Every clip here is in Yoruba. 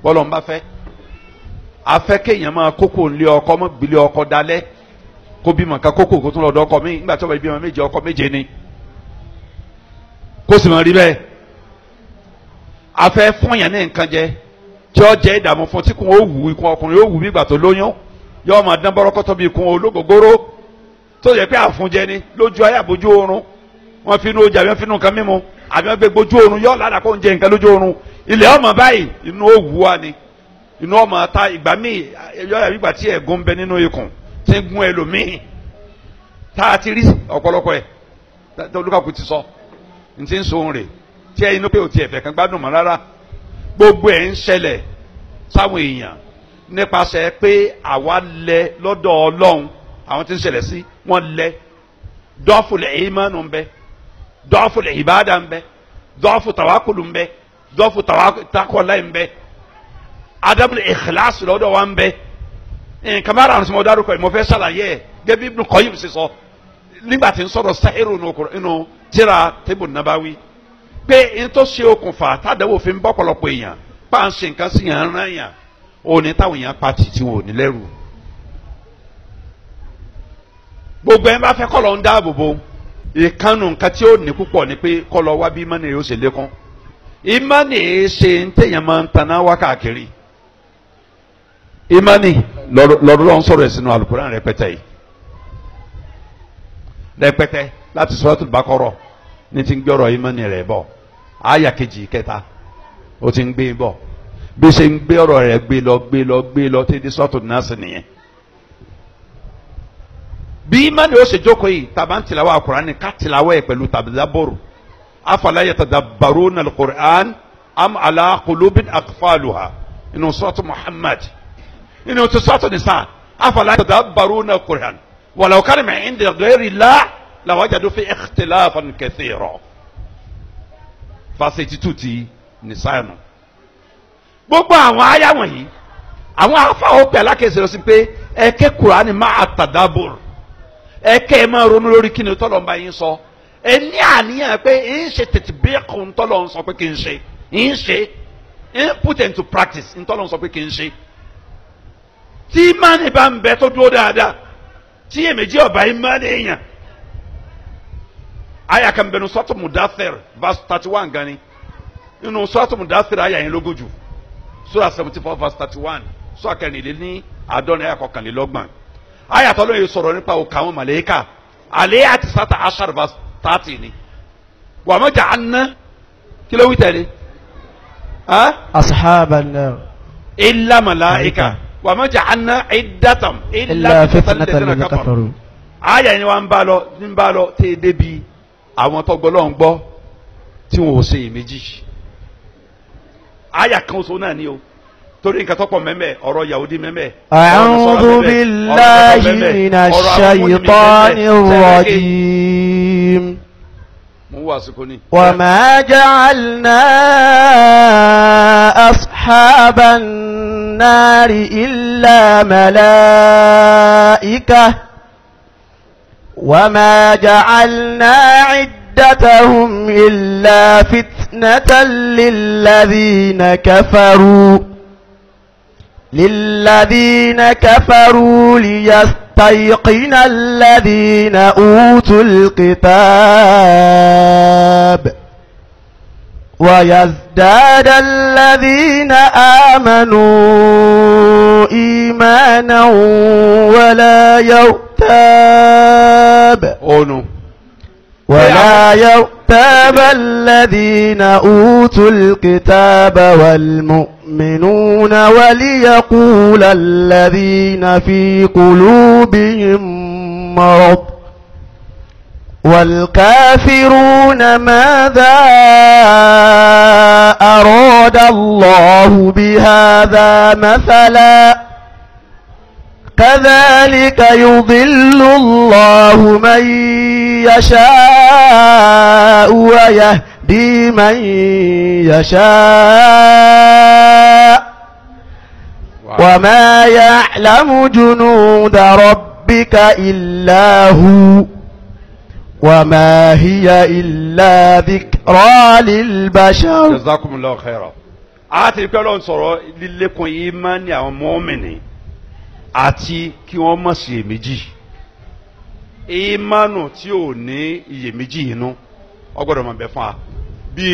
Bọ́lọ̀ ń bá fẹ́. Afẹ́ kéèyàn máa kókò ńlé ọkọ mọ́ gbilé ọkọ dalẹ̀ kó bímọ ká kókò kó tún lọ́dọ̀ ọkọ mi nígbà tí wọ́n bá bímọ méje ọkọ méje ni kó sì máa rí bẹ́ẹ̀. Afẹ́ fún yàn ní nǹkan jẹ tí ó jẹ́ ìdààmú fún tí kò ó wù ikùn ọkùnrin ó wù bí ìgbà tó lóyún yóò máa dán bọ́rọ́kọ́tọ́ bí ikùn ológógóró tó yẹ pé àfúnjẹ ni lójú ayé àbójú oorun wọ́n fi inú oúnjẹ àbí wọ́n fi inú nǹkan mímu àbí wọ́n gbé gbójú oorun yóò ládàá kó ń jẹ nǹkan lójú oorun ilẹ̀ ọmọ báyìí inú ó wù wá ni inú ọmọ ta ìgbà míì yọ àbí ìgbà tí ẹ̀gún bẹ nínú ikùn tí ń gún ẹlòmíì tá a ti rí ọ̀pọ̀lọpọ̀ ẹ̀ tó olúkàkú ti sọ ní ti ń so òun rè tí ẹ inú pé ò ti ẹ̀fẹ̀ kan gbádùn mọ́ rárá gbogbo ẹ̀ ń ṣẹlẹ̀ sáwọn èèyàn nípasẹ̀ pé àwa lẹ lọ́dọ̀ Ọlọ́run àwọn tí ń ṣẹlẹ̀ sí wọ́n lẹ dọ́fùlẹ̀ ìmánu ń bẹ dọ́fùlẹ̀ ìbáàdà ń bẹ dọ́fù tàwákùlù ń bẹ dọ́fù takọ̀láì ń bẹ adabul ikhlas lọ́dọ̀ wa ń bẹ nǹkan bá rà mo dárúkọ yìí mo fẹ́ ṣàlàyé ẹ̀ gẹ́gẹ́ bí Ibn Qayyim ṣe sọ nígbà tí ń sọ̀rọ̀ sáírù nínú tíra Tibbun Nabawi pé n tó ṣe okùnfà tádàwọ̀ fi ń bọ́ pọ̀lọpọ̀ èèyàn pa ń ṣe nǹkan sí yàn ń rán yàn òní táwọn èèyàn pa tì tí wọn ò ní lẹ́rù. Gbogbo ẹ̀ ń bá fẹ́ kọ́ lọ ń dáàbò bo ìkànnù nǹkan tí ó ní púpọ̀ ni pé kọ́ lọ wá bí ìmánì yóò ṣe lékún. Ìmánì ṣe ń téèyàn máa ń taná wá káàkiri. Ìmánì lọ́dún ń sọ̀rọ̀ ẹ̀ sínú Al-Qur'an rẹpẹtẹ yìí rẹpẹtẹ láti Suratul Baqarah ní ti ń gbọ́rọ̀ ìmánì rẹ̀ bọ̀ àyà kejì kẹta ó ti ń gbé bọ̀ bí ṣe ń gbé ọ̀rọ̀ rẹ̀ gbé lọ gbé lọ gbé lọ tí di Suratul Nas nìyẹn. Bí ìmánì ó ṣe jókòó yìí tàbá ń tìlàwọ́ Al-Qur'an ká tìlàwọ́ ẹ̀ pẹ̀lú tàbílábòrò afala yatadabbaruna al-Qur'an am ala qulubin aqfaluha inú Suratu Muhammad inú ti Suratu Nisa afala yatadabbaruna al-Qur'an walau kana min indi ghayri Allah lawajadu fi ikhtilafan kathira. Verse 82 ti Nisa nù. Gbogbo àwọn àyà wọ̀nyí àwọn afáwọ́ pẹ̀ alákẹ́sẹ̀ lọ sí pé ẹ̀kẹ́ Kùránì máa tàdábòr ẹ̀kẹ́ ẹ̀ máa ronú lórí kí ni tọ́lọ̀ ń bá yín sọ ẹ ní àníyàn pé ń ṣe tètè bí kò ń tọ́lọ̀ ń sọ pé kí n ṣe ń ṣe ń put into practice ń tọ́lọ̀ ń sọ pé kí n ṣe. Tí ìmánì bá ń bẹ tó dúró dáadáa tí èméjì ọ̀bá ìmánì èèyàn. Àyà kan bẹnu Suratu Mudaththir verse 31 gan ni nínú Suratu Mudaththir àyà yẹn lógún jù Sura 74 verse 31 sura kẹrìnlélẹ́ní àádọ́rin àyà kọkànlélọ́gbọ̀n àyà tó lóye sọ̀rọ̀ nípa òkà àwọn màlẹ́kà àlẹ́ àti sátà ashar verse 30 ni wà má ja'alna kí ló wí tẹ̀lé. Ashaban nar illa màláìka wà má ja'alna iddatam illa fitnatan lil kafaru. Àyà yẹn wà ń bá lọ ń bá lọ tẹ́ débi àwọn tó gbọ́ lọ́n gbọ́ tí wọn ò ṣe iyèméjì. Àyà kan oṣù náà ni o torí nǹkan tó pọ̀ mẹ́mẹ́ ọ̀rọ̀ Yahudi mẹ́mẹ́. A'udhu billahi minash shaytanir rajim. Mo ń wá àsìkò ni. Wa ma ja'alna ashaban nari illa malaika. Wa ma ja'alna عدتهم إلا فتنة للذين كفروا ليستيقن الذين أوتوا الكتاب ويزداد الذين آمنوا إيمانا ولا يرتاب ولا يرتاب الذين أوتوا الكتاب والمؤمنون وليقول الذين في قلوبهم مرض والكافرون ماذا أراد الله بهذا مثلا كذلك يضل الله من يشاء ويهدي من يشاء وما يعلم جنود ربك إلا هو وما هي إلا ذكرى للبشر. جزاكم الله خيرا. A ti pẹ́ lọ́n sọ̀rọ̀ lílékun ìmánì àwọn mọ́mìnì àti kí wọ́n má ṣe iyèméjì. Ìmánu tí ò ní iyèméjì inú ó gbọ́dọ̀ máa bẹ fún wa. Bí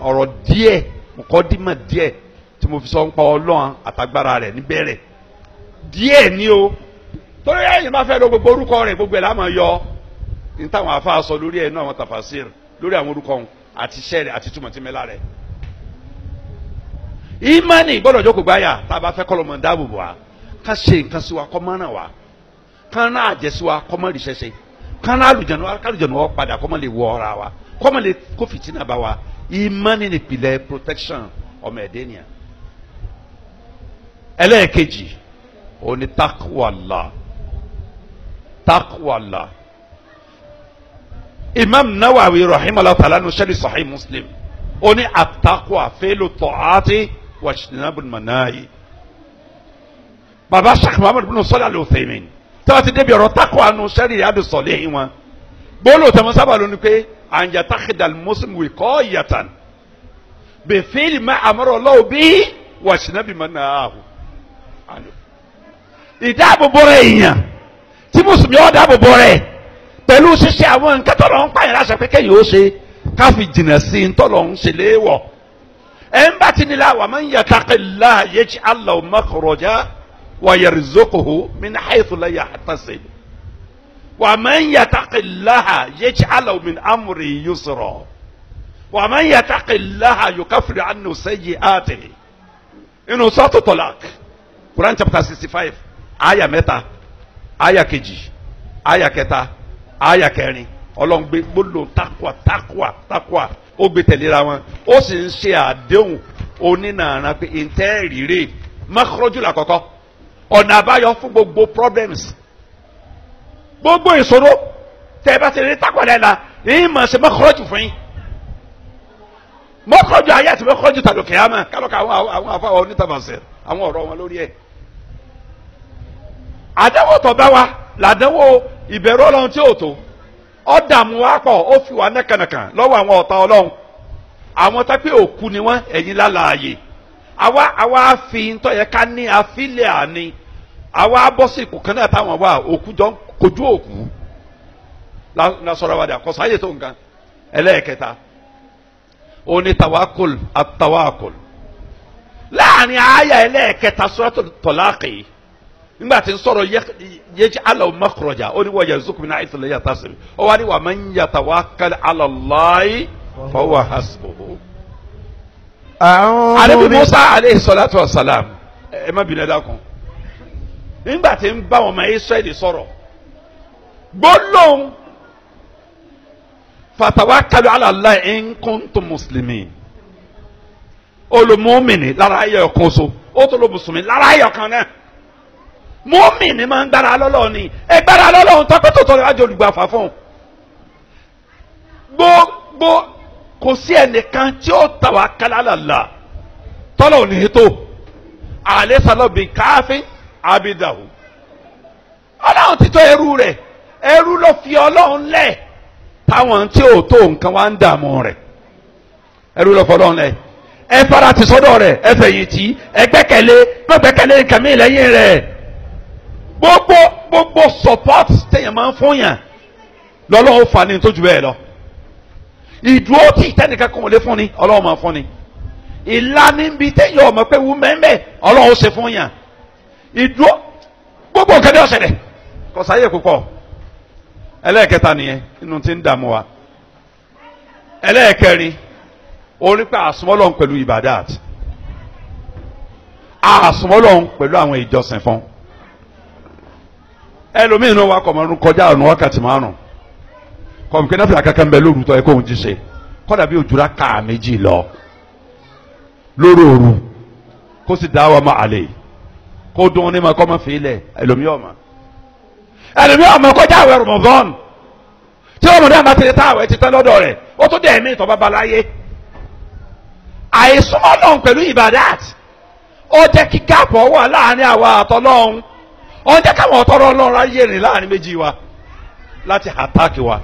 ọ̀rọ̀ díẹ̀ mọ̀kọ́dímọ̀ díẹ̀ tí mo fi sọ ń pa Ọlọ́run àtagbára rẹ̀ níbẹ̀rẹ̀ díẹ̀ ni o, torí ẹ̀yin bá fẹ́ lọ gbogbo orúkọ rẹ̀ gbogbo ẹ̀ láàmú yọ ní táwọn afá sọ lórí ẹ̀ náà àwọn tafasir lórí àwọn orúkọ òun àti iṣẹ́ rẹ̀ àti túmọ̀ tí mẹ́lá rẹ̀. Ìmánì gbọ́dọ̀ jókòó gbáyà tá a bá fẹ́ kọ́lọ́mọ dáàbò bò wá, ká ṣe nǹkan sí wa kọ́ mọ́ràn wa, ká ná àjẹ́ sí wa kọ́ mọ́ ríṣẹ́ ṣe, ká ná àlùjẹ̀nu kálùjẹ̀nu wa padà kọ́ mọ́ lè wọ ọ̀ra wa, kọ́ mọ́ lè kó fìtínà bá wa. Ìmánì nìpìlẹ̀ protection ọmọ ẹ̀dẹ́ nìyà. Ẹlẹ́ẹ̀kejì òní takwala takwala. Imam Nawawi rahimahullah ta'ala nu sẹ́ni Sahih Muslim òní atakwa fẹ́lú tọ́àtì wàṣìnàbùn manahi. Baba Sheikh Muhammad bin Salih Al-Uthaymin tí wọ́n ti débi ọ̀rọ̀ takwa nu sẹ́ni Riyadu Salihin wọn gbólóò tẹ̀wọ́n sábà lónìí pé an yatakhidal muslim wiqayatan bifili ma amara Allahu bihi wàṣìnàbì manahu. Ìdáàbòbò rẹ̀ èèyàn tí mùsùlùmí ó dáàbòbò rẹ̀ pẹ̀lú ṣíṣe àwọn nǹkan tó lọ ń pààyàn láṣẹ pé kéèyàn ó ṣe káfi jìnnà sí ń tọ́lọ̀ ń ṣe léèwọ̀. Ẹ̀ ń bá ti nílá wa man yattaqillaha yaj'al lahu makhraja wa yarzuqhu min haythu la yahtasib wa man yattaqillaha yaj'al lahu min amrihi yusra wa man yattaqillaha yukaffir anhu sayyi'atihi. Inú Suratu Talaq, Quran chapter 65, aya 3, aya 2, aya 3, aya 4, Ọlọ́run gbé gbólóhùn takwa takwa takwa ó gbé tẹ̀léra wọn, ó sì ń ṣe àdéhùn onínàrà pé ntẹ́ rírè mọ́kúrọ́jú làkọ́kọ́ ọ̀nà àbáyọ fún gbogbo problems, gbogbo ìṣòro tẹ́ ẹ bá ti rí takwa lẹ́la yìí mọ̀ ṣe mọ́kúrọ́jú fún yín, mọ́kúrọ́jú ayé àti mọ́kúrọ́jú tàdókè àmọ́ kálọ̀kà àwọn afáwọn onítàbàṣẹ àwọn ọ̀rọ̀ wọn lórí ẹ̀. Àdánwò tó bá wa làdánwò ìbẹ̀rù Ọlọ́run tí ò tó, ó dààmú wa pọ̀, ó fi wà nẹ́kànnàkàn lọ́wọ́ àwọn ọ̀tá Ọlọ́run, àwọn tá pé òkú ni wọ́n, ẹ̀yin lálàyé. Àwa fi ntọ́ yẹ ká ní àfilẹ̀ àní, àwa bọ́ sí ipò kan náà táwọn wà, òkú jọ ń kojú òkú lásọ̀rọ̀ wa dà kọ́ sáyé tó nǹkan. Ẹlẹ́ẹ̀kẹta ó ní tawakul atawakul. Láàrin àyà ẹlẹ́ẹ̀kẹta Suratul Talaqi nígbà tí ń sọ̀rọ̀ yaj'al lahu makhraja ó ní wa yarzuqhu min haythu la yahtasib, ó wá ní wa man yatawakkal ala Allahi fahuwa hasbuhu. Ànábì Musa aleyhi salatu wa salam, ẹ má bínú ẹ dákun, nígbà tí ń bá wọn ọmọ Israẹli sọ̀rọ̀ gbólóhùn fatawakkalu ala Allahi in kuntum muslimin, olùmọ́mìnì lára ayé ọ̀kan so ó tó lọ mùsùlùmí lára ayé ọ̀kan náà. Mọ́mìnì máa ń gbára lọ́lọ́run ni, ẹ gbára lọ́lọ́run tọ́pẹ́ tó tọ́lọ́ wájú olùgbàfà fún un. Gbogbo kò sí ẹnìkan tí ó tawakkal ala Allah tọ́lọ̀ ò ní tó alaysa bi káfíń abidahu. Ọlọ́run ti tó ẹrú rẹ̀, ẹrú ló fi Ọlọ́run lẹ̀ táwọn tí ò tó nǹkan wá ń dààmú rẹ̀, ẹrú ló fọlọ́run lẹ̀, ẹ fara ti sọ́dọ̀ rẹ̀, ẹ fẹ̀yìntì, ẹ gbẹ́kẹ̀lé, má gbẹ́kẹ̀lé nǹkan mí lẹ́yìn rẹ̀. Gbogbo support téèyàn máa ń fún yàn lọ́lọ́run fa ni tó ju bẹ́ẹ̀ lọ. Ìdúró tí ìtẹ́nìkan kan ò lè fún ni Ọlọ́run máa fún ni. Ìlànà ibi téèyàn ọmọ pé wú mẹ́mẹ́ Ọlọ́run ó ṣe fún yàn. Ìdúró gbogbo nǹkan ní ọ̀sẹ̀lẹ̀ kò sáyè púpọ̀. Ẹlẹ́ẹ̀kẹta nìyẹn inú ti ń dààmú wa. Ẹlẹ́ẹ̀kẹrin onípa àsomọ́lọ́hún pẹ̀lú ìbàdàt, àsomọ́lọ́hún pẹ̀lú àwọn ìjọsìn fún. Ẹlòmíín náà wà kọ̀mọ́rún kọjá ọ̀nà wákàtí márùn kọ̀mùkẹ́ náà fìlà kankan bẹ lóru tọ́ ẹ kóhun ti ṣe kọ́dà bí òjòrà káà méjì lọ lóru òru kó sì dá wa mọ́ àlè kó dún ní ma kọ́ mọ́ fi ilẹ̀. Ẹlòmíín ọ̀mà ẹlòmíín ọ̀mà kọjá àwẹ̀ Ramadan tí ọmọdé àmà ti ta àwẹ̀ ti tán lọ́dọ̀ rẹ̀ ó tó dẹ̀ mí ìtọ́ bá láyé. Àìsúnmọ́ Ọlọ́run pẹ̀lú ìbàdàt ó jẹ́ kí gáàpù wà láàrin àwa àtọlọ́run, ó jẹ́ káwọn ọ̀tọ́rọ̀ Ọlọ́run ráyè rìn láàrin méjì wa láti àtàkì wa.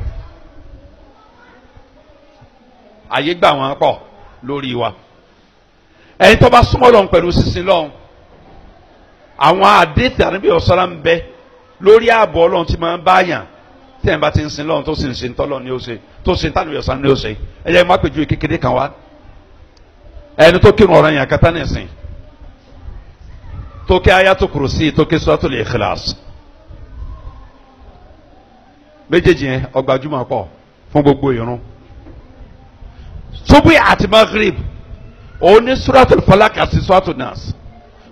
Àyè gbà wọ́n pọ̀ lórí wa. Ẹni tó bá súnmọ́ lọ́hùn pẹ̀lú sísin lọ́hùn, àwọn àdéhùn ànábì ọ̀sọ́lá ń bẹ lórí ààbò ọlọ́run tí máa ń báyàn tí ẹ̀ bá ti ń sin lọ́hùn tó sì ń sin tọ́lọ́ ní ó ṣe, tó sin tánú ọ̀sán ní ó ṣe. Ẹ jẹ́ má pèjú kékeré kan wá. Ẹni tó kírun ọ̀rọ̀ yẹn kátá nìsín, tó ké Ayatul Kursi, tó ké Suratul Ikhlas, méjèèjì yẹn ọgbàjúmọ̀ pọ̀ fún gbogbo ìrun. Subuhi àti Maghrib, òun ní Suratul Falak àti Suratul Nas.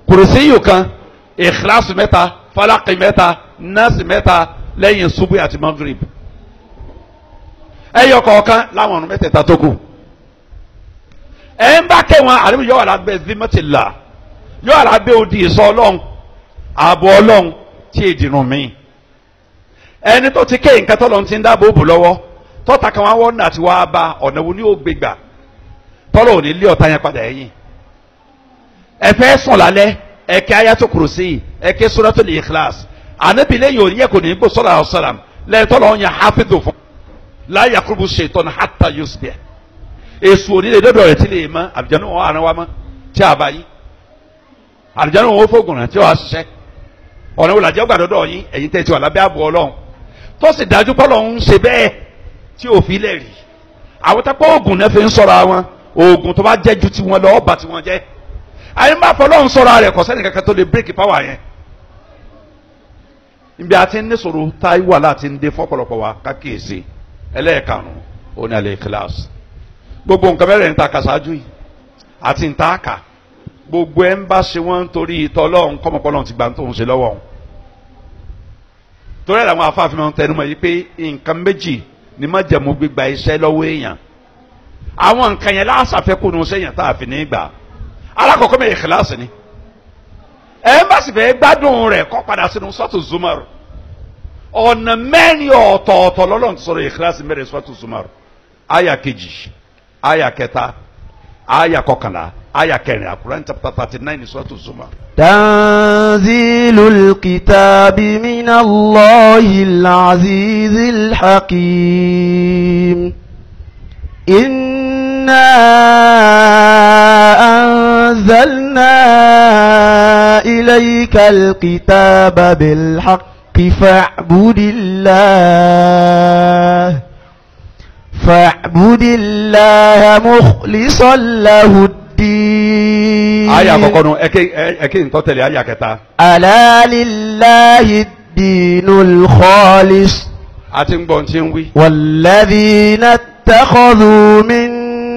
Kursi yìí kan, Ikhlas mẹ́ta, Falak mẹ́ta, Nas mẹ́ta lẹ́yìn Subuhi àti Maghrib. Ẹyọ kọ̀ọ̀kan láwọn ọ̀run mẹ́tẹ̀ẹ̀ta tó kù. Ẹ ń bá kẹwọn àdébí yọ wà lábẹ́ zimatila, yọ wà lábẹ́ odi ìsọ ọlọ́run, ààbò ọlọ́run tí èdìrún mi. Ẹni tó ti ké nǹkan tọ́lọ́run ti ń dáàbò bò lọ́wọ́, tọ́ta kan wá wọ́n àti wá bá ọ̀nà wo ni ó gbé gbà tọ́lọ̀ ò ní lé ọ̀tá yẹn padà ẹ̀yìn. Ẹ fẹ́ sùn lálẹ́, ẹ ké Ayatul Kursi, ẹ ké Suratul Ikhlas. Ànábì lẹ́yìn òní yẹ kò ní gbó sọ́lá ọ̀sálàm lẹ́yìn tọ́lọ̀ ń yan hafidu fún. La yaqrubu shaytan hatta yusbih. Èso òní lè dọ́dọ̀ rẹ̀ tí lè mọ́, àbíjánú wọn àrùn wa mọ́ tí a bá yín. Àbíjánú wọn ó fògùn rẹ̀ tí wàá ṣiṣẹ́. Ọ̀nà wòlàjẹ́ ọgbà dọ́dọ̀ yín, ẹ̀yin tẹ́ ti wà lábẹ́ ààbò Ọlọ́run. Tó sì dájú pé Ọlọ́run ń ṣe bẹ́ẹ̀ tí òfin lè rí. Àwọn tápọ̀ oògùn náà fi ń sọ̀rọ̀ àwọn oògùn tó bá jẹ́ ju tiwọn lọ, ọba tiwọn jẹ́. Àyè má fọlọ́run sọ̀rọ̀ rẹ̀, kò sẹ́ni kankan tó lè bírèkì páwà yẹn. Ibi àti ní sọ̀rọ̀ táyì wà láti ń dé fọ́pọ̀lọpọ̀ wa kákìyèsí. Ẹlẹ́ẹ̀karùn-ún ó ní alẹ́ kíláàsì. Gbogbo nǹkan mẹ́rẹ̀ ń ta kàṣáájú yìí àti ń ta kà, gbogbo ẹ̀ ń bá ṣe wọ́n nítorí ìtọ́lọ́run kọ́mọpọ́lọ́run ti gbà tó ń ṣe lọ́wọ́ òun. Torí ẹ̀ làwọn afáàfin máa ń tẹnumọ́ yìí pé nǹkan méjì ni májẹ̀mú gbígba iṣẹ́ lọ́wọ́ èèyàn. Àwọn nǹkan yẹn láṣàfẹ́kùnú sẹ́yìn tá a fi ní gbà. Alákọ̀ọ́kọ́ mi ìkìláàsì ni. Ẹ bá sì fẹ́ gbádùn rẹ̀ kó padà sínú Suratul Zumar. Ọ̀nà mẹ́rin ọ̀tọ̀ọ̀tọ̀ lọ́lọ́run ti sọ̀rọ̀ ìkìláàsì mẹ́rin Suratul Zumar. Àyà kejì, àyà kẹta, àyà kọkànlá, àyà kẹrin, Quran chapter 39 Suratul Zumar. Tanzilul kitabi minallahil azizil hakim. Inna anzalna ilaykal kitaba bil haqqi fa'budillaha mukhlishan lahu ddin. Aya àkọ́kọ́ nu, ẹ̀kẹ́ ìtọ́tẹ̀lẹ̀ aya kẹta. Ala lillahi ddinul khalis. A ti ń gbọ́n tí ń wí. Walladhina ittakhadhu min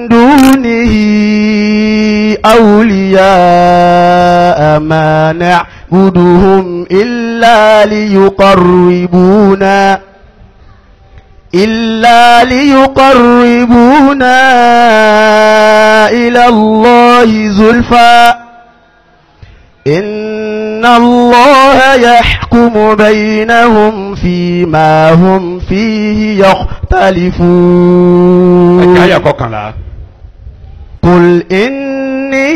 dunihi awliya'a ma na'buduhum illa liyuqarribuna ila Allahi zulfa. Inna Allaha yahkumu baynahum fima hum fihi yakhtalifun. Ẹ̀ka ayà kọkànlá. Qul inni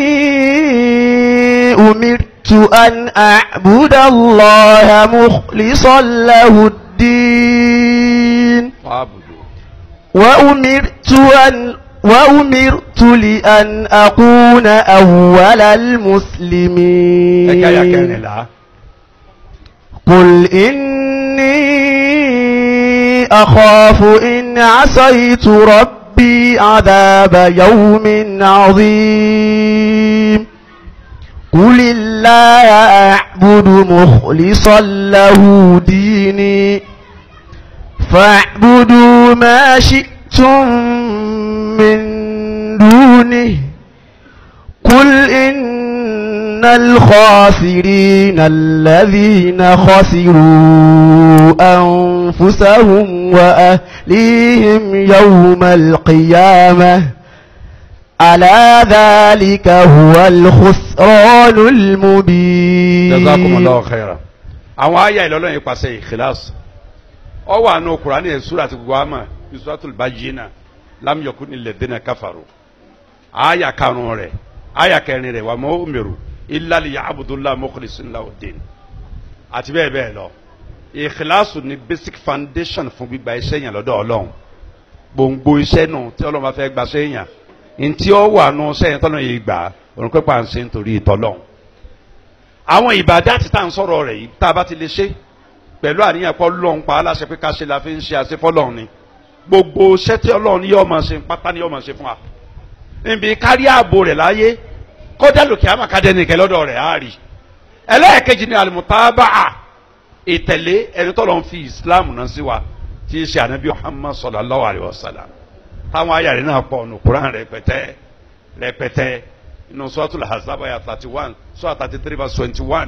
umirtu an a'buda Allaha mukhlisan lahu ad-din. وأمرت لأن أكون أول المسلمين. قل إني أخاف إن عصيت ربي عذاب يوم عظيم. قل الله أعبد مخلصا له ديني فاعبدوا ما شئتم من دونه قل إن الخاسرين الذين خسروا أنفسهم وأهليهم يوم القيامة ألا ذلك هو الخسران المبين. جزاكم الله خيرا. Àwọn àyà ìlọ́lọ́yìn pàṣẹ ìkìláàsì ó wà nù Kùránì sura ti gbogbo àmà Suratul Bayyina lam yakuni alladhina kafaru àyà karùn-ún rẹ̀ àyà kẹrin rẹ̀ wa ma umiru illa liya'budullaha mukhlisina lahu-ddin àti bẹ́ẹ̀ bẹ́ẹ̀ lọ. Ìkìláàsì ni basic foundation fún gbígba iṣẹ́ yẹn lọ́dọ̀ Ọlọ́run. Gbòǹgbò iṣẹ́ nù tí Ọlọ́run bá fẹ́ gba iṣẹ́ yẹn Ntí ó wà nù sẹ́yìn tọ́lọ́ yìí gbà òun pé pa ń ṣe nítorí ìtọ́lọ́hún. Àwọn ìbàdá ti tá à ń sọ̀rọ̀ rẹ̀ yìí tá a bá ti lè ṣe pẹ̀lú àníyàn pọ̀ lọ́hún pa aláṣẹ pé ká ṣe la fi ń ṣe àṣefọ́lọ́hún ni. Gbogbo iṣẹ́ tí Ọlọ́run yóò máa ṣe pátá ni yóò máa ṣe fún wa. Níbi kárí ààbò rẹ̀ láyé kọjá lòkè àmàkadẹ nìkẹ́ lọ́dọ̀ rẹ̀ á rí. Ẹlẹ́ẹ̀kejì ni àlùmùtábàá ìtẹ̀lé ẹni tọ́lọ́ ń fi Islam náà sí wa tí í ṣe ànábì Muhammad sallallahu alayhi wa sallam. Táwọn ayàrá náà pọ̀ nù Quran rẹpẹtẹ rẹpẹtẹ inú Suratul Ahzab àyà 31 sura 33 verse 21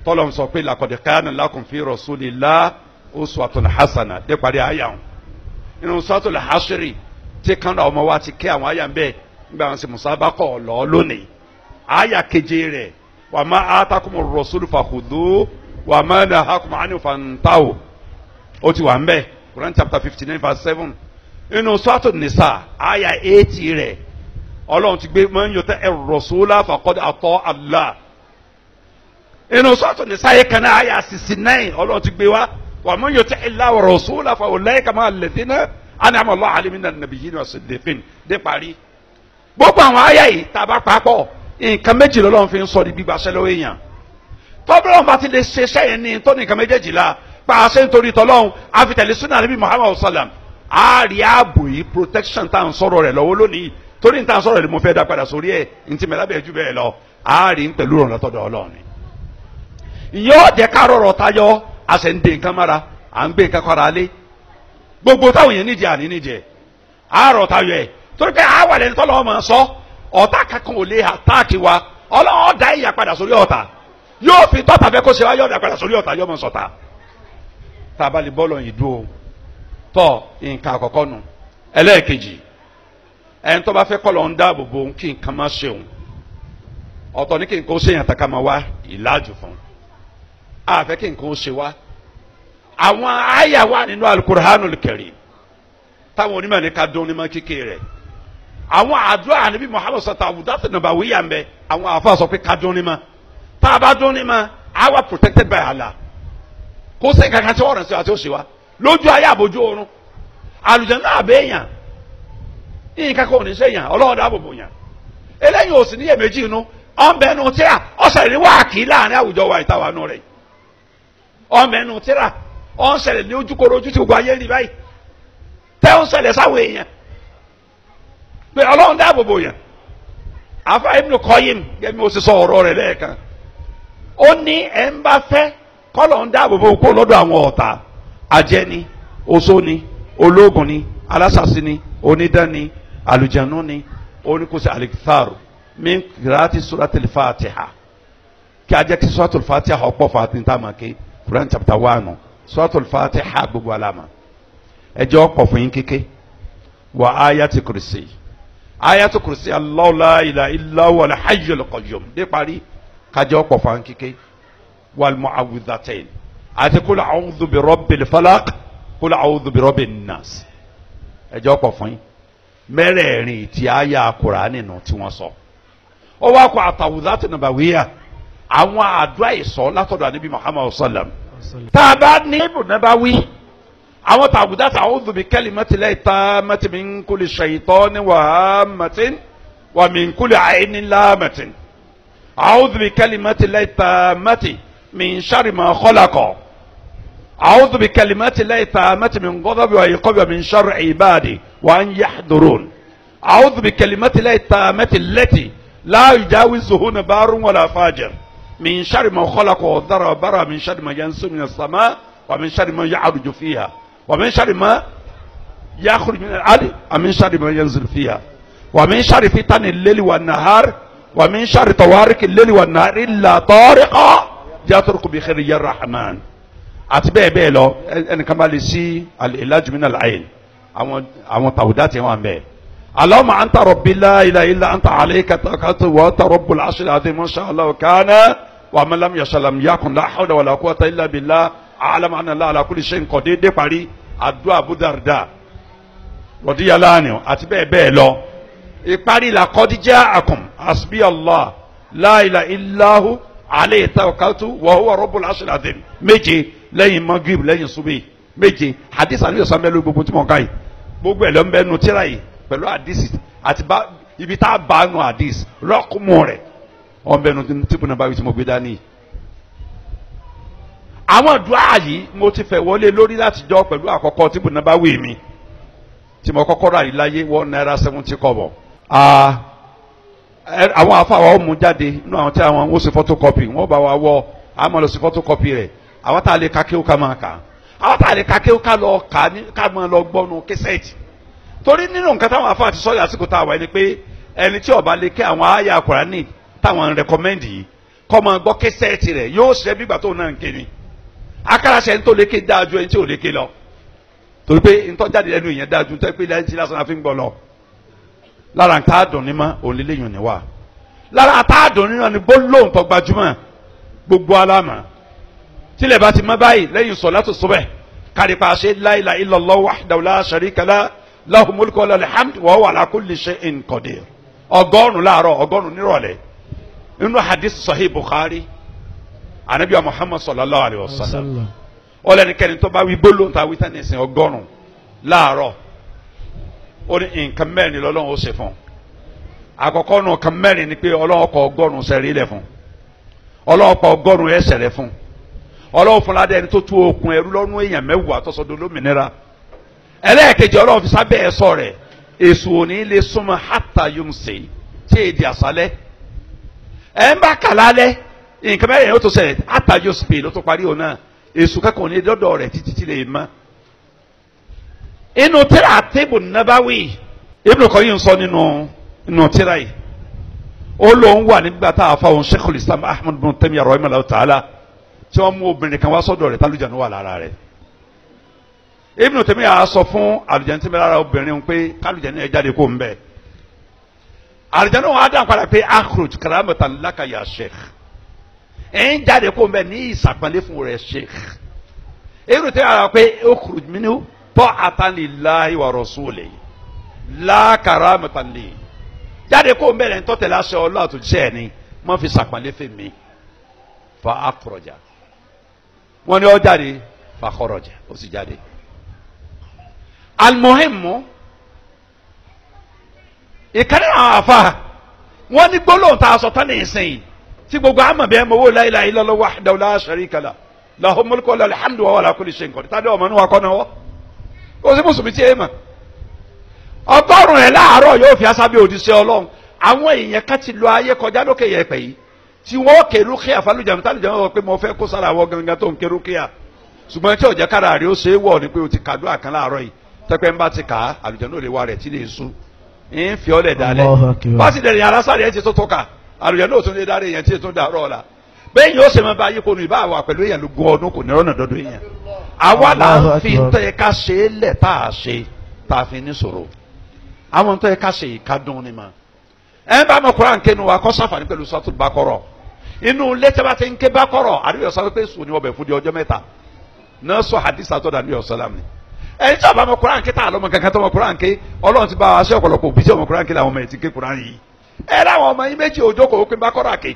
tọ́lọ́ ń sọ pé laqad kana lakum fi rasulillahi uswatun hasana dé parí àyà wọn. Inú Suratul Hashri tí kan náà ọmọ wa ti kí àwọn àyà ń bẹ́ẹ̀ nígbà wọn sì musabaqah lọ lónìí àyà keje rẹ̀ wa ma atakumur rasulu fakhudhu wa ma nahakum anhu fantahu ó ti wà ń bẹ́ẹ̀ Quran chapter 59 verse 7. Inú Suratul Nisa àyà 80 rẹ̀ Ọlọ́run ti gbé man yuti'ir rasula faqad ata Allah. Inú Suratul Nisa yìí kan náà àyà 69 Ọlọ́run ti gbé wá wa man yuti'illaha wa rasulahu fa ulaika ma'a alladhina an'ama Allahu alayhim minan nabiyyina was-siddiqin dé parí. Gbogbo àwọn àyà yìí tá a bá papọ̀ nǹkan méjì lọ́lọ́run fi ń sọ ní gbígbàṣẹ́ lọ́wọ́ èèyàn. Tọ́bọ̀lọ́run bá ti lè ṣe iṣẹ́ yẹn ní tó ní nǹkan méjèèjì la pàṣẹ nítorí tọ́lọ́run àfitẹ̀lé súnà níbi Muhammad sallam àárí ààbò yìí protection tá à ń sọ̀rọ̀ rẹ̀ lọ́wọ́ lónìí torí tá à ń sọ̀rọ̀ rẹ̀ mo fẹ́ dá padà sórí ẹ̀ ntí mi lábẹ́ jù bẹ́ẹ̀ lọ àárí ń pẹ̀lú ìrànlọ́ tọ̀dọ̀ Ọlọ́run ni. Ìyẹn ọ̀jẹ̀ ká rọrọ̀ tayọ àṣẹ ń de nǹkan mára à ń gbé nǹkan kọ́ra lé gbogbo táwọn èèyàn níjẹ àní níjẹ àárọ̀ tayọ ẹ̀ torí pé àwa lẹni tọ́lọ́ ọmọ sọ ọ̀tá kankan ò lè àtáàkì wa Ọlọ́run dá ìyà padà sórí ọ̀tá yóò fi tọ́ta fẹ́ kó ṣe wá yóò dá padà sórí ọ̀tá yóò mọ̀ sọ̀tá. Tá a bá lè bọ́ọ̀lù yìí dúró tọ́ nǹkan àkọ́kọ́ nu. Ẹlẹ́ẹ̀kejì ẹni tó bá fẹ́ kọ́ lọ ń dáàbò bo kí nǹkan má ṣe òun ọ̀tọ̀ ní kí nǹkan ó ṣe yàn tàkà máa wá ìlàjù fún àfẹ́ kí nǹkan ó ṣe wá. Àwọn àyà wà nínú Al-Qur'anul Karim táwọn onímọ̀ ní ká dún ní mọ́ kíkè rẹ̀. Àwọn àdúrà níbi Muhammad sọta àwùdá nàbàwíyà ń bẹ àwọn àfa sọ pé ká dún ní ma tá a bá dún ní ma a wà protected by Allah kó sí kankan tí wọ́n rẹ̀ sí wa tí ó ṣe wa lójú ayé àbójú oorun àlùjánnà àbẹ́yàn nǹkan kan ò ní sẹ́yàn Ọlọ́run dáàbò bò yàn eléyìí ò sì ní iyèméjì inú ọ̀nbẹ́nu tíra ọ̀sẹ̀ ní wáàkì láàrin àwùjọ wa ìtawà nù rẹ̀ ọ̀nbẹ́nu tíra ọ̀nsẹ̀lẹ̀ ní ojúkoro ojú tí gbogbo ayé rí báyìí tẹ́ ọ̀nsẹ̀lẹ̀ sáwọn èèyàn pé Ọlọ́run dáàbò bò yàn. Àfa Ibn Qayyim gẹ́gẹ́ bí mo ṣe sọ ọ̀rọ̀ rẹ̀ lẹ́ẹ̀kan ó ní ẹ̀ ń bá fẹ́ kọ́lọ̀ ń dáàbò bò kó lọ́dọ̀ àwọn ọ̀tá ajẹ́ni oṣó ni ológun ni alásàsí ni onídán ni àlùjánu ni oníkóṣe alikitharu min kìláàtì suratul Fatiha kí ajẹ́ kí suratul Fatiha ọ̀pọ̀ fatin tá a máa ké Quran chapter 1 suratul Fatiha gbogbo alama ẹjẹ́ ọ̀pọ̀ fún yín kéke wà ayati kursi ayati kursi Allahu la ilaha illa huwal hayyul qayyum dé parí kájẹ́ ọ̀pọ̀ fún yín kéke wal mu'awwidhatayn àti kul a'udhu bi rabbil falaq kul a'udhu bi rabbin nas ẹjọ́ pọ̀ fún yín mẹ́rẹ̀ẹ̀rin tí àyà Kùránì nù tí wọ́n sọ. Ó wá kó àtàwùdátù nàbàwíyà àwọn àdúrà ìsọ látọ̀dọ̀ ànábì Muhammad sallam. Tá a bá ní ibùdó nàbàwí àwọn tàwùdátù a'udhu bi kalimatillahi tammati min kulli shaytanin wa hammatin wa min kulli aynin lamatin a'udhu bi kalimatillahi tammati min sharri ma khalaqa. أعوذ بكلمات الله التامة من غضب وعقاب ومن شر عبادي وأن يحضرون أعوذ بكلمات الله التامة التي لا يجاوزهن بار ولا فاجر من شر ما خلق وذرى وبرى من شر ما ينزل من السماء ومن شر ما يعرج فيها ومن شر ما يخرج من الأرض ومن شر ما ينزل فيها ومن شر فتن الليل والنهار ومن شر طوارق الليل والنهار إلا طارقا يترك بخير يا الرحمن àti bẹ́ẹ̀ bẹ́ẹ̀ lọ. Ẹnìkan bá lè sí al-ilaj min al-ayn àwọn tàwùdá tí wọ́n bẹ́ẹ̀. Allahumma anta rabbi la ilaha illa anta alayka tawakkaltu wa anta rabbul arshil azim ma sha Allahu kana wa man lam yasha lam yakun la hawla wala quwwata illa billah a'lamu anna Allaha ala kulli shay'in qadir dé parí àdúrà Abu Darda radiyallahu anhu àti bẹ́ẹ̀ bẹ́ẹ̀ lọ. Ìparí laqad ja'akum hasbi Allah la ilaha illa hu alayhi tawakkaltu wa huwa rabbul arshil azim méje lẹ́yìn magrib lẹ́yìn subi méje hadith àníyàn sọ mẹ́lú gbogbo tí mo ká yìí gbogbo ẹ̀ ló ń bẹ́ nu tíra yìí pẹ̀lú àdìsí àti ibi tá a bá nu àdìsí rọ́ọ̀kùmù rẹ̀ ọ̀nbẹ́nu tíbu nàbáwí tí mo gbé dání. Àwọn dùá yìí mo ti fẹ́ wọlé lórí látijọ́ pẹ̀lú àkọ́kọ́ tíbu nàbáwí mi tí mo kọ́kọ́ rà yìí láyé ₦1.70. Àwọn afáwa ó mú jáde nínú àwọn tí àwọn ó ṣe photocopy wọ́n bá wa wọ́ àmọ́ lọ sí photocopy rẹ̀. Àwọn tá a lè ka kéwú ká máa kà, àwọn tá a lè ka kéwú ká lọ kà ní ká máa lọ gbọ́nu kẹsẹ̀tì. Torí nínú nǹkan táwọn afáà ti sọ yàtìkú tá a wà ní pé ẹni tí ó bá lè ké àwọn àyà Kùránì táwọn ń rẹkọmẹ́ndì yìí kọ́ máa gbọ́ kẹsẹ̀tì rẹ̀ yóò ṣe bí ìgbà tó náà ń ké ni. Akáràṣẹ ń tó lè ké dáa ju ẹni tí ò lè ké lọ, torí pé ntọ́jáde lẹ́nu ìyẹn dáa ju tẹ́ pé lẹ́yìn tí lásán fi ń gbọ́ lọ. Lára nǹkan àdùn ní ma òun lè léyìn ní wa. Lára tá àdùn nínú ni gbólóhùn tó gbajúmọ̀ gbogbo aláma tílẹ̀ bá ti mọ́ báyìí lẹ́yìn sọ̀látù subh kárípa ṣe la ilaha illallah wahdahu la sharika lah lahu mulku wa lahul hamd wa huwa ala kulli shay'in qadir. 100 láàárọ̀, 100 nírọ̀lẹ́. Nínú hadith sahih Bukhari, anabi wa Muhammad sallallahu alayhi wa sallam ọlẹ́nikẹ́ni tó bá wí gbólóhùn tá a wí tán ní ìsìn 100 láàárọ̀, ó ní nǹkan mẹ́rin lọ́lọ́run ó ṣe fún un. Àkọ́kọ́ nù nǹkan mẹ́rin ni pé Ọlọ́run kọ 100 sẹ́rí lẹ̀ fún un, Ọlọ́run kọ 100 ẹsẹ̀ rẹ̀ fún un, Ọlọ́run fún ládé ẹni tó tú okùn ẹrú lọ́rùn èèyàn 10 tó sọdọ̀ lómìnira. Ẹlẹ́ẹ̀kejì, Ọlọ́run fi sábẹ́ ẹ̀sọ́ rẹ̀ èṣù òní lè súnmọ́ hátà yomse tí èdè àṣálẹ́ ẹ̀ ń bá kà lálẹ́ nǹkan mẹ́rin yóò tó ṣẹlẹ̀ hátà yomse ló tó parí òun náà, èṣù kẹ́kọ̀ọ́ ní dọ́dọ̀ rẹ̀ títí tí lè mọ́. Inú tíra Tibu Nabawi Ibn Qayyim sọ nínú tíra yìí, ó lóun wà nígbà tá a fa òun Sheikhul Islam Ahmad bin Taymiyyah rahimahullah ta'ala tí wọ́n mú obìnrin kan wá sọ́dọ̀ rẹ̀ tálùjánu wà lára rẹ̀. Ibn Taymiyyah sọ fún àlùjánu tí ń bẹ lára obìnrin pé kálùjánu ẹ jáde kó ń bẹ. Àlùjánu wọn á dàn padà pé akhruj karamatan laka ya Sheikh, ẹ̀ ń jáde kó ń bẹ ní ìsàpọ̀nlé fún rẹ̀ Sheikh. Ibn Taymiyyah pé ukhruj minhu ta'atan lillahi wa rasulihi la karamatan li, jáde kó ń bẹ lẹ́yìn tọ́tẹ̀lá aṣọ ọlọ́ àtúnṣe ẹ̀ ni wọ́n fi sàpọ̀nlé fún mi. Fa akhraja, wọ́n ní ó jáde, fa kharaja, ó sì jáde. Almuhimmu ìkànnì àwọn afa wọ́n ní gbólóhùn tá a sọ tán ní ìsìn tí gbogbo àmọ̀ bí ẹ mọ̀ wó la ilaha illallah wahdahu la sharika lah lahul mulku wa lahul hamdu wa huwa ala kulli shay'in qadir. Tàbí ọmọ inú wa kọ́ náà wọ́ kó sí mùsùlùmí tí ẹ mọ̀ 100 ẹ̀ láàárọ̀ yóò fi asábẹ́ òdìṣẹ́ Ọlọ́run. Àwọn èèyàn kan ti lọ ayé kọjá lókè yẹpẹ̀ yìí tí wọ́n ké rúkìá falùjàmù tálùjàmù wọ́n pé mo fẹ́ kó sára àwọn gangan tó ń ké rúkìá, ṣùgbọ́n tí ọ̀jẹ̀ kára rí ó ṣe é wọ̀ ni pé o ti kàdúrà kan láàárọ̀ yìí tẹ́pẹ́ ń bá ti kà á àlùjànnú ò lè wa rẹ̀ tí lè sùn ń fi ọ́lẹ̀ dalẹ̀ bá sì dẹ̀rẹ̀ yàrá sáré ẹ̀ ti tó tó kà àlùjànnú ò tún lè dárí èèyàn tí ètò dàrọ̀ ọ̀la bẹ́ẹ̀ yóò ṣe máa bá ayé konu ìbá wà pẹ̀lú èèyàn lógún ọdún kò ní rọ́nà dọ́dún èèyàn. Àwa là ń fi tọ́ ẹ ká ṣe é lẹ̀ tá a ṣe tá a fi ní sọ̀rọ̀ àwọn tọ́ ẹ ká ṣe ìkádùn ni mà. Ẹ bá mọ Kùránì kẹnu wa kọ́ sáfàní pẹ̀lú Suratul Baqara inú ilé tí a bá ti ń ké Baqara àdúgbò sọ pé sùn ní ọbẹ̀ fún di ọjọ́ mẹ́ta náà sọ hadith àtọ́dà ní ọ̀sálàm ni. Ẹni tí a bá mọ Kùránì ké tá a lọ́mọ kankan tó mọ Kùránì ké Ọlọ́run ti bá wa ṣe ọ̀pọ̀lọpọ̀ òbí tí ọmọ Kùránì ké làwọn ọmọ ẹ̀ ti ké Kùránì yìí. Ẹ láwọn ọmọ yín méjì òjò kò pín Baqara ké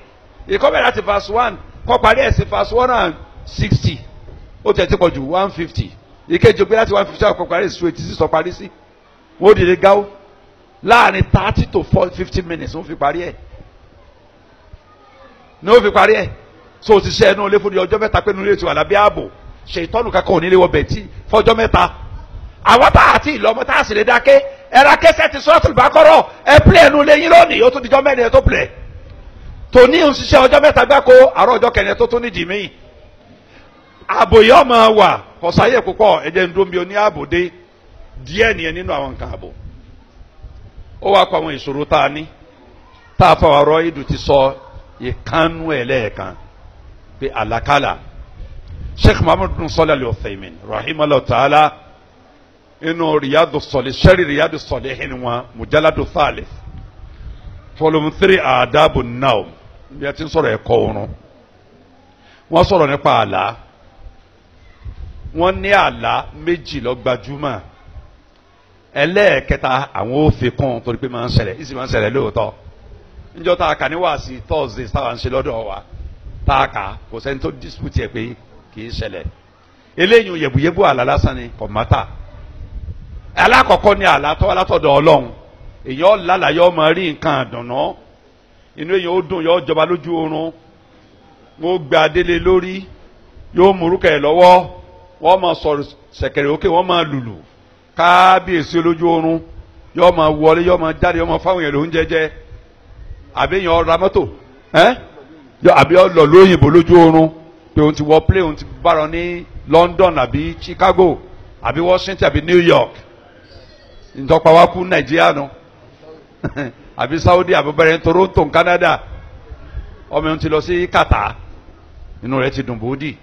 ìkọ́ bẹ̀rẹ̀ láti verse 1 kọ́ parí ẹ̀ sí verse 160 ó tẹ̀ tí pọ̀ ju 150 ìkejì gbé láti 150 kọ́ parí sí 86 tó parí sí wọ́n ó dìde gáwó láàrin 30 to 50 minutes wọ́n fi parí ẹ̀ ní wọ́n fi parí ẹ̀. So ti ṣe ẹnu ilé fún ní ọjọ́ mẹ́ta pé nínú ilé tiwa lábẹ́ ààbò ṣe ìtọ́nù kankan ò ní lé wọ bẹ̀ tí fọjọ́ mẹ́ta. Àwọn tá àti ìlọmọ tá a sì lè dákẹ́ ẹ̀rọ akẹ́sẹ̀ ti Suratul Baqara ẹ pílẹ̀ ẹnu lé yín lónìí ó tún dijọ́ mẹ́rin ẹ tó pílẹ̀ tòní ń ṣiṣẹ́ ọjọ́ mẹ́ta gbáko àárọ̀ ọjọ́ kẹrin tó tún ní jìmí. Ààbò yìí ọmọ wà kọ̀sáyè púpọ̀ ẹ̀jẹ̀ ń dún bí oní ààbò dé díẹ̀ nìyẹn nínú àwọn nǹkan ààbò. Ó wá kọ àwọn ìṣòro tá a ní tá a fọwọ́ rọ ìdù ti sọ ìkánú ẹ̀ lẹ́ẹ̀kan pé àlàkálà. Sheikh Muhammad bin Salih Al-Uthaymin rahimahullah ta'ala inú Riyadu Salihin sẹ́rí Riyadu Salihin wọn mujalladu thalith volume 3 adabu naum bí a ti ń sọ̀rọ̀ ẹ̀kọ́ oorun. Wọ́n sọ̀rọ̀ nípa àlá. Wọ́n ní àlá méjì ló gbajúmọ̀. Ẹlẹ́ẹ̀kẹta àwọn ò fi kún torí pé máa ń ṣẹlẹ̀ ìsì máa ń ṣẹlẹ̀ lóòótọ́. Níjọ́ tá a kà ní wàásì Thursday táwa ń ṣe lọ́dọ̀ wa tá a kà kò sẹ́ni tó dispute ẹ̀ pé kì í ṣẹlẹ̀. Eléyìí yẹ̀bùyẹ̀bù àlá lásán ni kò mátà. Alákọ̀ọ́kọ́ ni àlá tó wá látọ̀dọ̀ Ọlọ́run. Èèyàn lálàá yọ máa rí nǹkan àdùnnà, inú èèyàn ó dùn, yọ jọba lójú oorun, wọ́n gba adélé lórí, yóò múrúkẹ̀ ẹ̀ lọ́wọ́, wọ́n máa sọ̀rọ̀ ṣẹ̀kẹ̀rẹ̀ òkè, wọ́n máa lùlù kábíyèsí lójú oorun, yóò máa wọlé, yóò máa jáde, yóò máa fáwọn èèyàn lóúnjẹ jẹ, àbí èèyàn ra mọ́tò ẹ́, àbí lọ lóyìnbó lójú oorun pé òun ti wọ plane, òun ti bára ní London àbí Chicago àbí Washington àbí New York, ntọ́pa wa kú Nàìjíríà nu àbí Saudi àbí bẹ̀rẹ̀ Toronto Canada, ọmọ yẹn ti lọ sí Qatar, inú rẹ̀ ti dùn bòódì.